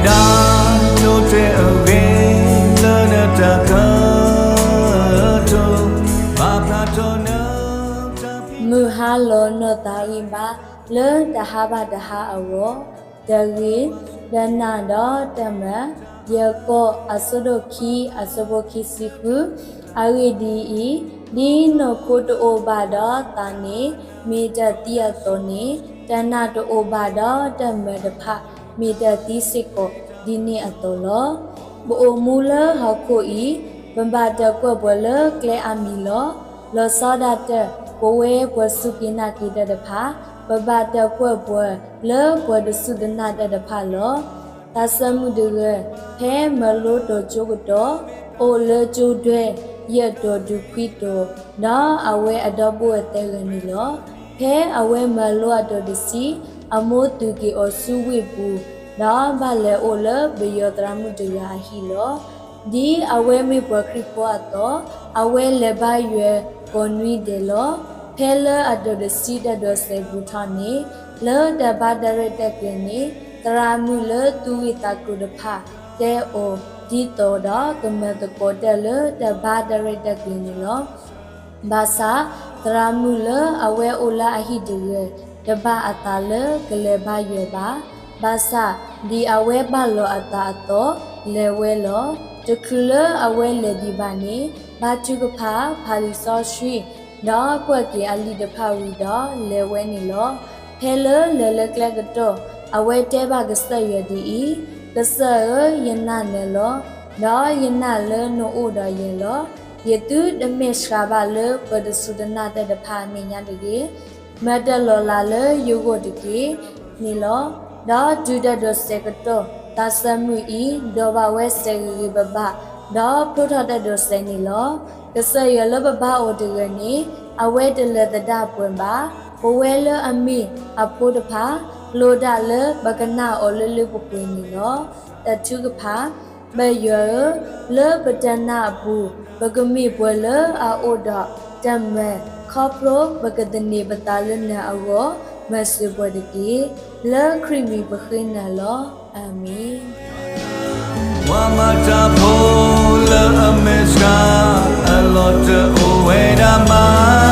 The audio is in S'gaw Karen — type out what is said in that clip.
တၢ်ဒိးတဲအဂ့ၢ်လၢနတၢ်ကတိၤ, ဘၣ်ဖျါထီၣ်နတၢ်ဖံး မုၢ်ဟါလီၤနီၢ်သးဂံၢ်ဘါ လၢတဟါဘၣ်တဟါအဂီၢ်, တဂ့ၤ, တနးဒီးတမၤ, ယဲၢ်ကီၢ်အဆၢဒိၣ်ခံ အဆၢဖိခံဆံဃု, အဂ့ၢ်ဒ်အံၤ, ဒ်နီၢ်ခိတအိၣ်ဘၣ်ဒီးသးန့ၣ် မ့ၢ်တသံအသိးန့ၣ်, တနးတအိၣ်ဘၣ်ဒီးတမၤတဖၣ် မ့ၢ်တသံစ့ၢ်ကီး ဒ်န့ၣ်အသိးလီၤ. ပအိၣ်မူလၢဟီၣ်ခိၣ်အံၤ, ပဘၣ်တၢၣ်ကွၢ်ပှဲၤလၢကျဲအါမံၤလီၤ. လီၤဆီဒၣ်တၢ် ပဝဲပှၤစူၢ်က့ၤနာ်က့ၤတၢ်တဖၣ်, ပဘၣ်တၢၣ်ကွၢ်ပှဲၤလၢပှၤတစူၢ်တနာ်တၢ်တဖၣ်လီၤ. သးစၢ်မုၣ်တဂၤ ဖဲမၤလိတီၤကၠိကတီၢ်, အိၣ်လၢကၠိဒွဲ ယဲၢ်တီၤတုၤခွံတီၤ, ဒီးအဝဲအဒီပုၢ်ဝဲၢ်သၢဂၤန့ၣ်လီၤ. ဖဲအဝဲမၤလိအတီၤတဆံ, အမိၢ်သူၣ်က့ၤအီၤဆူဝ့ၢ်ပူၤ, ဒီးဘၣ်လဲၤအိၣ်လၢပယီၤသရၣ်မုၣ်တဂၤအဟံၣ်လီၤ. ဒ်အဝဲမ့ၢ်ပှၤခရံာ်ဖိအသိး, အဝဲလဲၤဘါယွၤကိးနွံဒဲးလီၤ. ဖဲလၢအတီၤတဆံတၢ်ဒိးစဲးဘူးထီၣ်န့ၣ်, လၢတၢ်ဘါတၢ်ရဲၣ်တၢ်ကျဲၤန့ၣ်, သရၣ်မုၣ်လၢသူၣ်ဂ့ၢ်သးကျိၤတဖၣ် တဲအီၤဒ်သိးဒီးကမၤသကိးတၢ်လၢတၢ်ဘါတၢ်ရဲၣ်တၢ်ကျဲၤန့ၣ်လီၤ. ဘၣ်ဆၣ်, သရၣ်မုၣ်လၢအဝဲအိၣ်လၢအဟံၣ်တဂၤ တဘၣ်အသးလၢကလဲၤဘါယွၤဘၣ်. ဘၣ်ဆၣ်, ဒ်အဝဲဘၣ်လီၤအသးအသိး, လဲၤဝဲလီၤ. တချုးလၢအဝဲလဲၤဒံးဘၣ်န့ၣ်, ဘါထုကဖၣ်ဖးလံာ်စီဆှံ, ဒီးကွၢ်က့ၤအလံာ်တဖၣ်ဝံၤဒီး လဲၤဝဲန့ၣ်လီၤ. ဖဲလၢလဲၤလၢကျဲကတီၢ်, အဝဲတဲဘၣ်ကစၢ်ယွၤဒ်အံၤ, ကစၢ်ဧၢ, ယနာ်နၤလီၤ. ဒီးယနာ်လၢနအိၣ်ဒီးယၤလီၤ. ယသုတမဲာ်ဆှးဘၣ်လၢပှၤတစူၢ်တနာ်တၢ်တဖၣ်အမဲာ်ညါတဂ့ၤ. မၤတၢ်လီၤလးလၢယဂီၢ်တက့ၢ်န့ၣ်လီၤ. ဒီးတုၤတၢ်ဒိးစဲးကတီၢ်, သးစၢ်မုၣ်အံၤ ဒိးဘၣ်ဝဲစဲးဂ့ၤဂ့ၤဘၣ်ဘၣ်, ဒီးဖျိထီၣ်တၢ်ဒိးစဲးန့ၣ်လီၤ. ကစၢ်ယွၤလၢပဘါအီၤတဂၤန့ၣ်, အဝဲတလဲၤသဒၣ်ပှၤဘၣ်. ပဝဲလၢအမ့ၢ်အဖိတဖၣ်, လိၣ်ဒၣ်လၢပကနာ်အီၤလၢလၢပှဲၤပှဲၤန့ၣ်လီၤ. တၢ်ထုကဖၣ်, ပၢ်ယွၤဧၢ, လၢပတၢ်နာ်အပူၤ, ပကမ့ၢ်ပှၤလၢအအိၣ်ဒီးတၢ်မၤ, ခီဖျိပကသန့ၤပသးလၢနၤအဂီၢ်, မၤစၢၤပှၤတက့ၢ်. လၢခရံာ်မံၤပဃ့နၤလီၤ. အၤမ့ၣ်. ပှၤမၤတၢ်ဖိလၢအမဲာ်ဆှး, အလီၢ်တအိၣ်ဝဲဒၣ်မး